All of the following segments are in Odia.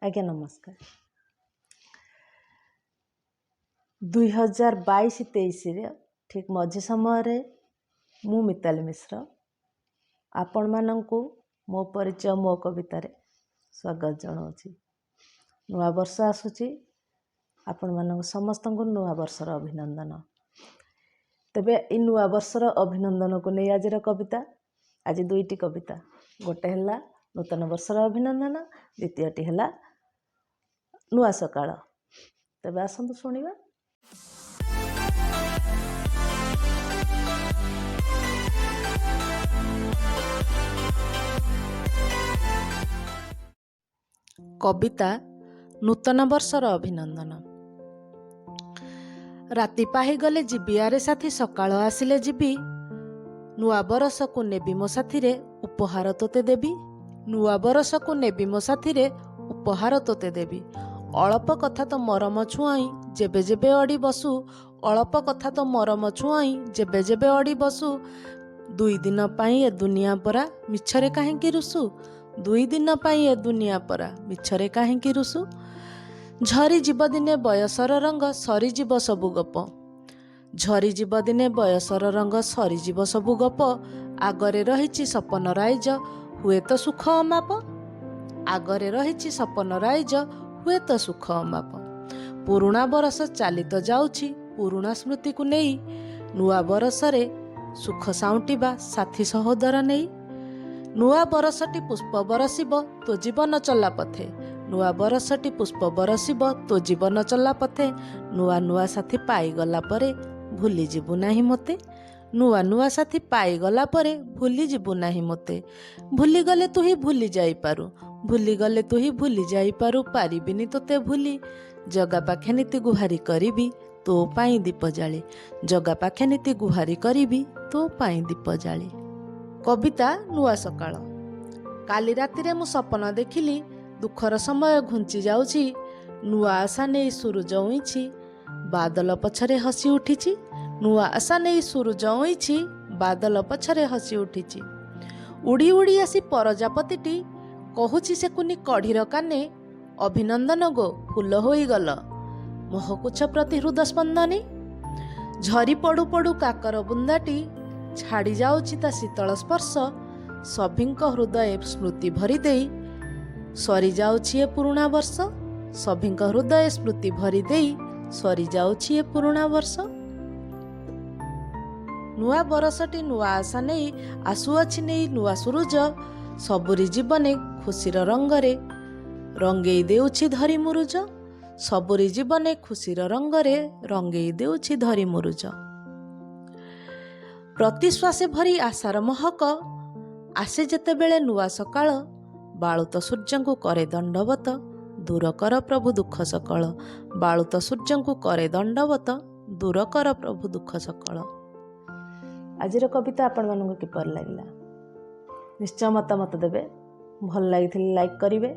ଆଜ୍ଞା ନମସ୍କାର। 2022-23ରେ ଠିକ୍ ମଝି ସମୟରେ ମୁଁ ମିତାଲି ମିଶ୍ର ଆପଣମାନଙ୍କୁ ମୋ ପରିଚୟ ମୋ କବିତାରେ ସ୍ୱାଗତ ଜଣାଉଛି। ନୂଆ ବର୍ଷ ଆସୁଛି, ଆପଣମାନଙ୍କୁ ସମସ୍ତଙ୍କୁ ନୂଆ ବର୍ଷର ଅଭିନନ୍ଦନ। ତେବେ ଏଇ ନୂଆ ବର୍ଷର ଅଭିନନ୍ଦନକୁ ନେଇ ଆଜିର କବିତା, ଆଜି ଦୁଇଟି କବିତା। ଗୋଟେ ହେଲା ନୂତନ ବର୍ଷର ଅଭିନନ୍ଦନ, ଦ୍ୱିତୀୟଟି ହେଲା ନୂଆ ସକାଳ। ତେବେ ଆସନ୍ତୁ ଶୁଣିବା। କବିତା ନୂତନ ବର୍ଷର ଅଭିନନ୍ଦନ। ରାତି ପାହିଗଲେ ଯିବି ଆରେ ସାଥୀ, ସକାଳ ଆସିଲେ ଯିବି। ନୂଆ ବରଷକୁ ନେବି ମୋ ସାଥିରେ, ଉପହାର ତୋତେ ଦେବି। ନୂଆ ବରଷକୁ ନେବି ମୋ ସାଥିରେ, ଉପହାର ତୋତେ ଦେବି। ଅଳପ କଥା ତ ମରମ ଛୁଆଇଁ, ଯେବେ ଯେବେ ଅଡ଼ି ବସୁ। ଅଳପ କଥା ତ ମରମ ଛୁଆଇଁ, ଯେବେ ଯେବେ ଅଡ଼ି ବସୁ। ଦୁଇ ଦିନ ପାଇଁ ଏ ଦୁନିଆ ପରା, ମିଛରେ କାହିଁକି ରୁଷୁ? ଦୁଇ ଦିନ ପାଇଁ ଏ ଦୁନିଆ ପରା, ମିଛରେ କାହିଁକି ରୁଷୁ? ଝରିଯିବ ଦିନେ ବୟସର ରଙ୍ଗ, ସରିଯିବ ସବୁ ଗପ। ଝରିଯିବ ଦିନେ ବୟସର ରଙ୍ଗ, ସରିଯିବ ସବୁ ଗପ। ଆଗରେ ରହିଛି ସପନ ରାଇଜ, ହୁଏତ ସୁଖ ଅମାପ। ଆଗରେ ରହିଛି ସପନ ରାଇଜ, ହୁଏତ ସୁଖ ଅମାପ। ପୁରୁଣା ବରଷ ଚାଲି ତ ଯାଉଛି ପୁରୁଣା ସ୍ମୃତିକୁ ନେଇ। ନୂଆ ବରଷରେ ସୁଖ ସାଉଁଟିବା ସାଥୀ ସହୋଦର ନେଇ। ନୂଆ ବରଷଟି ପୁଷ୍ପ ବରଷିବ ତୋ ଜୀବନ ଚଲା ପଥେ। ନୂଆ ବରଷଟି ପୁଷ୍ପ ବରଷିବ ତୋ ଜୀବନ ଚଲା ପଥେ। ନୂଆ ନୂଆ ସାଥୀ ପାଇଗଲା ପରେ ଭୁଲିଯିବୁ ନାହିଁ ମୋତେ। ନୂଆ ନୂଆ ସାଥୀ ପାଇଗଲା ପରେ ଭୁଲିଯିବୁ ନାହିଁ ମୋତେ। ଭୁଲିଗଲେ ତୁହି ଭୁଲି ଯାଇପାରୁ, ଭୁଲିଗଲେ ତୁହି ଭୁଲି ଯାଇପାରୁ, ପାରିବିନି ତୋତେ ଭୁଲି। ଜଗା ପାଖେ ନୀତି ଗୁହାରି କରିବି ତୋ ପାଇଁ ଦୀପ ଜାଳି। ଜଗା ପାଖେ ନୀତି ଗୁହାରି କରିବି ତୋ ପାଇଁ ଦୀପ ଜାଳି। କବିତା ନୂଆ ସକାଳ। କାଲି ରାତିରେ ମୁଁ ସପନ ଦେଖିଲି, ଦୁଃଖର ସମୟ ଘୁଞ୍ଚି ଯାଉଛି। ନୂଆ ଆଶା ନେଇ ସୂରୁଜ ଉଇଁଛି, ବାଦଲ ପଛରେ ହସି ଉଠିଛି। ନୂଆ ଆଶା ନେଇ ସୂରୁଜ ଉଇଁଛି, ବାଦଲ ପଛରେ ହସି ଉଠିଛି। ଉଡ଼ି ଉଡ଼ି ଆସି ପରଜାପତିଟି କହୁଛି ସେ କୁନି କଢ଼ିର କାନେ, ଅଭିନନ୍ଦନ ଗୋ ଫୁଲ ହୋଇଗଲ ମହକୁଛ ପ୍ରତି ହୃଦ ସ୍ପନ୍ଦନୀ। ଝରି ପଡ଼ୁ ପଡ଼ୁ କାକର ବୁନ୍ଦାଟି ଛାଡ଼ି ଯାଉଛି ତା ଶୀତଳ ସ୍ପର୍ଶ। ସଭିଙ୍କ ହୃଦୟ ସ୍ମୃତି ଭରି ଦେଇ ସରିଯାଉଛି ଏ ପୁରୁଣା ବର୍ଷ। ସଭିଙ୍କ ହୃଦୟ ସ୍ମୃତି ଭରି ଦେଇ ସରିଯାଉଛି ଏ ପୁରୁଣା ବର୍ଷ। ନୂଆ ବରଷଟି ନୂଆ ଆଶା ନେଇ ଆସୁଅଛି ନେଇ ନୂଆ ସୂରୁଜ। ସବୁରି ଜୀବନେ ଖୁସିର ରଙ୍ଗରେ ରଙ୍ଗେଇ ଦେଉଛି ଧରି ମୁରୁଜ। ସବୁରି ଜୀବନେ ଖୁସିର ରଙ୍ଗରେ ରଙ୍ଗେଇ ଦେଉଛି ଧରି ମୁରୁଜ। ପ୍ରତିଶ୍ୱାସେ ଭରି ଆଶାର ମହକ ଆସେ ଯେତେବେଳେ ନୂଆ ସକାଳ। ବାଳୁତ ସୂର୍ଯ୍ୟଙ୍କୁ କରେ ଦଣ୍ଡବତ, ଦୂର କର ପ୍ରଭୁ ଦୁଃଖ ସକଳ। ବାଳୁତ ସୂର୍ଯ୍ୟଙ୍କୁ କରେ ଦଣ୍ଡବତ, ଦୂର କର ପ୍ରଭୁ ଦୁଃଖ ସକଳ। ଆଜିର କବିତା ଆପଣମାନଙ୍କୁ କିପରି ଲାଗିଲା ନିଶ୍ଚୟ ମତାମତ ଦେବେ। ଭଲ ଲାଗିଥିଲେ ଲାଇକ୍ କରିବେ,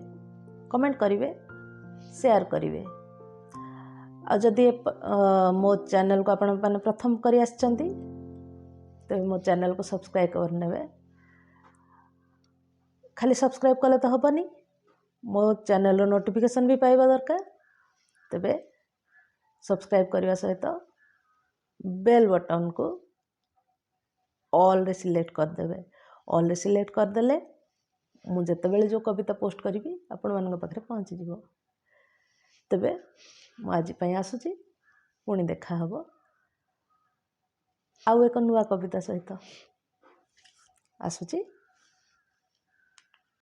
କମେଣ୍ଟ କରିବେ, ସେୟାର କରିବେ। ଆଉ ଯଦି ମୋ ଚ୍ୟାନେଲକୁ ଆପଣମାନେ ପ୍ରଥମ କରି ଆସିଛନ୍ତି, ତେବେ ମୋ ଚ୍ୟାନେଲକୁ ସବସ୍କ୍ରାଇବ୍ କରିନେବେ। ଖାଲି ସବସ୍କ୍ରାଇବ୍ କଲେ ତ ହେବନି, ମୋ ଚ୍ୟାନେଲର ନୋଟିଫିକେସନ୍ ବି ପାଇବା ଦରକାର। ତେବେ ସବସ୍କ୍ରାଇବ୍ କରିବା ସହିତ ବେଲ୍ ବଟନ୍କୁ ଅଲ୍ରେ ସିଲେକ୍ଟ କରିଦେବେ। ଅଲ୍ରେ ସିଲେକ୍ଟ କରିଦେଲେ ମୁଁ ଯେତେବେଳେ ଯେଉଁ କବିତା ପୋଷ୍ଟ କରିବି ଆପଣମାନଙ୍କ ପାଖରେ ପହଞ୍ଚିଯିବ। ତେବେ ମୁଁ ଆଜି ପାଇଁ ଆସୁଛି, ପୁଣି ଦେଖାହେବ ଆଉ ଏକ ନୂଆ କବିତା ସହିତ। ଆସୁଛି,